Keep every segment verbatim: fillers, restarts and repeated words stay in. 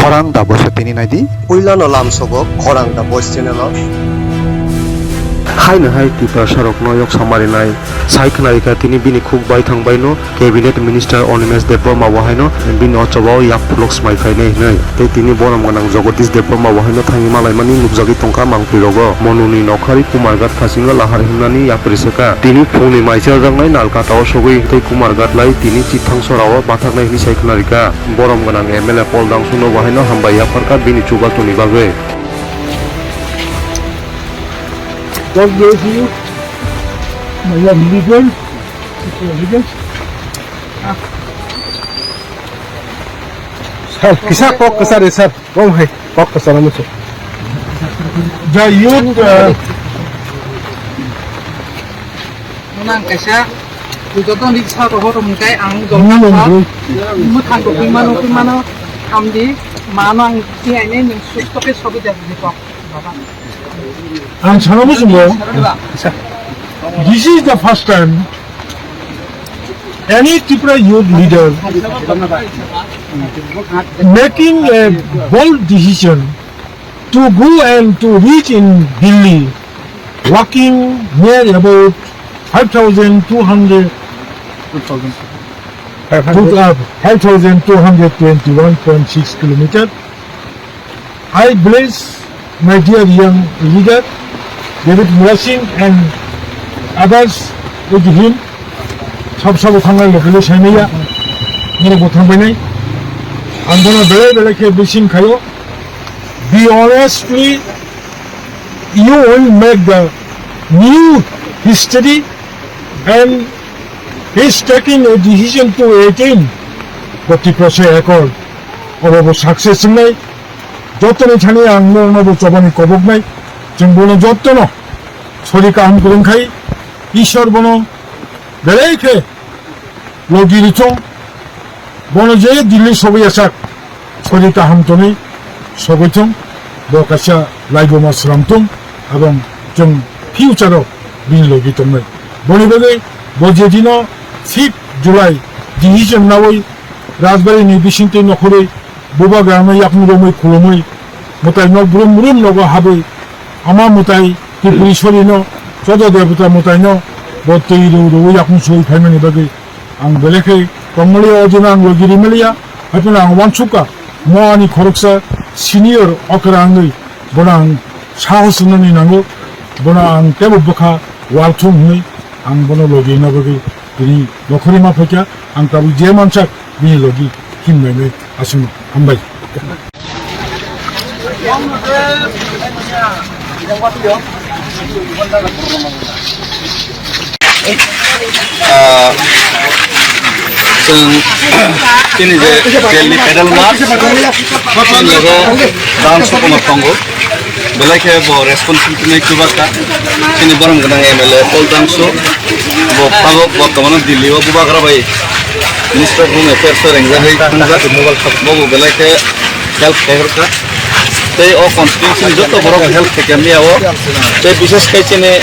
Khorang da boise tini naidi. Puilano lamsogo Khorang da boys channel o. Haino hai Tiprasarokno yok samarinai sai khwnarikha tini bini khuk bai thangbaino Cabinet Minister Animesh Debbarma bo haino bini o choba o yak phulok swmai phainai hinwi. Tei tini borom gwnang Jagadish Debbarma bo haino thangwi malaimani nukjagwi tongkha mangphirogo. Monuni nokhari Kumarghat khasingo lahar himnani yapri swkha. Tini phungni mai chajaknai Nalkata o sogwi tei Kumarghat lai tini Chithangsorao bathaknai hinwi sai khwnarikha. Borom gwnang M L A Paul Dangsuno bo haino hambai yapharkha bini chubachu ni bagwi. God bless you, my young leader, leaders. Sir, kisa kok kwchar de, sir. Kom hai, kok kwchar mo. The youth, uh, Nang kaisa, joto ni sa rogo tong kai ang joto sa. Mwthang ko pimano pimano hamdi mano ang ti aine nung susto ke sobi da di kok. Ang sana mo sumbo. This is the first time any Tripura youth leader making a bold decision to go and to reach in Delhi, walking near about five thousand two hundred, uh, five thousand two hundred twenty-one point six kilometer. I bless my dear young leader, David Murasing and others with him. Sab sabo thangnai loge le saimaya, nini bo thangbainai. Ang bono belai belai khe bising khayo. Be honestly, you will make the new history and he is taking a decision to attain the Tiprasa Accord. Obo bo success wngnai. Jottoni thani ang norokno bo chobani koboknai. Chwng bono jottono sori kaham kwrwng khai Ishwar bono belai khe logi rithung, bono je Delhi sogwi achak sori kaham tonwi sogwi thung, bo kaisa laibuma sram thung, abang chwng future o bini logi tongnai. Boni bagwi bo je dino fifth July decision nawi Rajbari ni bisingtwi nokhorwi bubagrano yakung romwi khulumwi mwtai nok brum brum nogo habwi ama mwtai Tripuri sorino chodo debota mwtaino bo twi rw rw yakung soi phaimani bagwi ang belai khe tongmaliya, o dino ang logi rimaliya, haiphano ang uansukha mo ani khoroksa senior okra wngwi bono ang sahos wngnani nango, bono ang teibo bwkha walthung hwnwi ang bono logi wngna bagwi tini nokhorwi ma phaikha, ang tabuk je mansak bini logi himnai nai aswkno hambai. Ah, chwng chini je Delhi pedal march, chini logo dance kheno tongo. Belai khe bo responsibility nai kwbakha. Chini borom gwnang M L A Paul Dangsu. Bo phago bortomano Delhi o bubagra bai Minister of Home Affairs o rengjagwi thangjak. Bo bo belai khe help khairokha. Tei o constituency ni joto borok help khaikha miya o. Tei bishes khai chini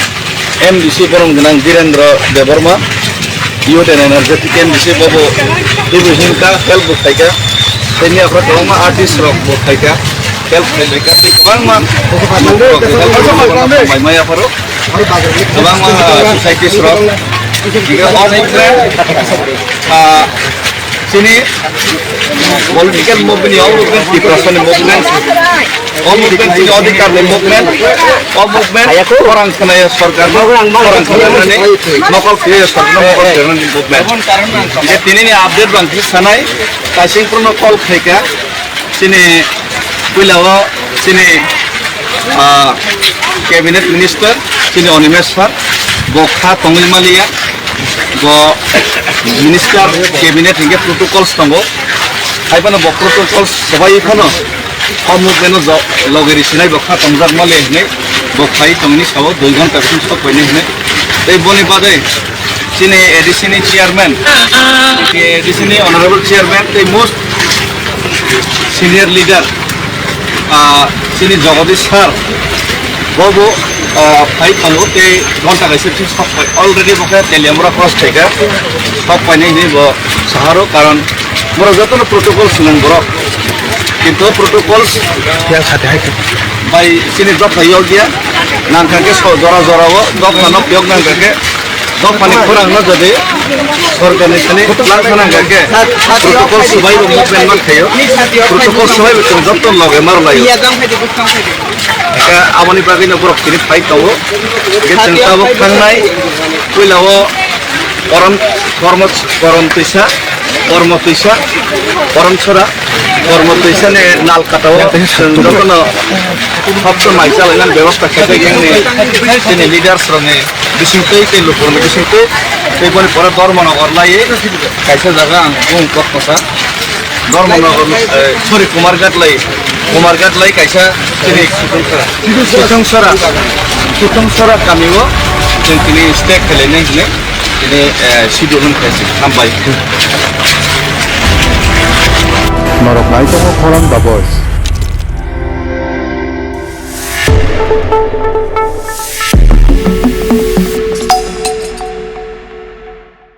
M D C borom gwnang Birendra Debbarma, Youth and Energetic M D C bobo teibo hinkha help bo khaikha. Tei miya phoro kwbangma artist rok bo khaikha, help khaikha. Tei kwbangma help khaikha, mai maya phoro. Kwbangma societies rok. Hingke o movement, ah, chini political movement, o movement Tiprasani movement, o movement chini odhikar ni movement, o movement khorang khwnaya sorkar no khorang khwnani, mokol khwnaya sorkar no mokol khwnani movement. Hingke tini ni update bangkhe sanai, kaising prono call khaikha. Chini puila o chini, ah, cabinet minister chini Animesh sir bo kha tongwi maliya, bo minister cabinet hingke protocols tongo, hai phano bo protocols swbai phano o movement o jo-, logi risinai bo kha tongjak maliya hinwi bo khai tongni sao dui ghonta bising sok painai hinwi tei boni bagwi chini A D C ni chairman, A D C ni honorable chairman tei most senior leader, ah, chini Jagadish sir, bo bo, ah, phai tongo tei ghonta kaisa thik sok pai, already bo khe Teliamura cross khaikha, sok painai hinwi bo saharo, karon borok jotono protocol swnang borok. Kintu protocol bai chini dopha yok ya. Nangkha khe so jora jora o dopha no yok nangkha khe. Dophani khorang no jodi sorkar ni thani lang khana hwnkha khe protocol swbai bo movement man khayo. Protocol swbai bo chwng joto loge mar laio. Hwnkhe aboni bagwi no borok tini phai tongo. Je chwng tabuk thangnai puila o korom, kormo, korom twisa, kormo twisa, korom sora, kormo twisa ni nal kata o chwng joto no hapso mai chalai nani bebosta khaijak yang ni chini leaders rok ni bisingtwi tei lukurokni bisingtwi tei boni pore Dharmanagar lai kaisa jaga ang bung kok kosa Dharmanagar, eh, sorry, Kumarghat lai, Kumarghat lai kaisa chini Sutungsora, Sutungsora kami o chwng tini stake khailai nai hinwi tini, eh, schedule wng khaisi hambai. Norok nai tongo Khorang Babos.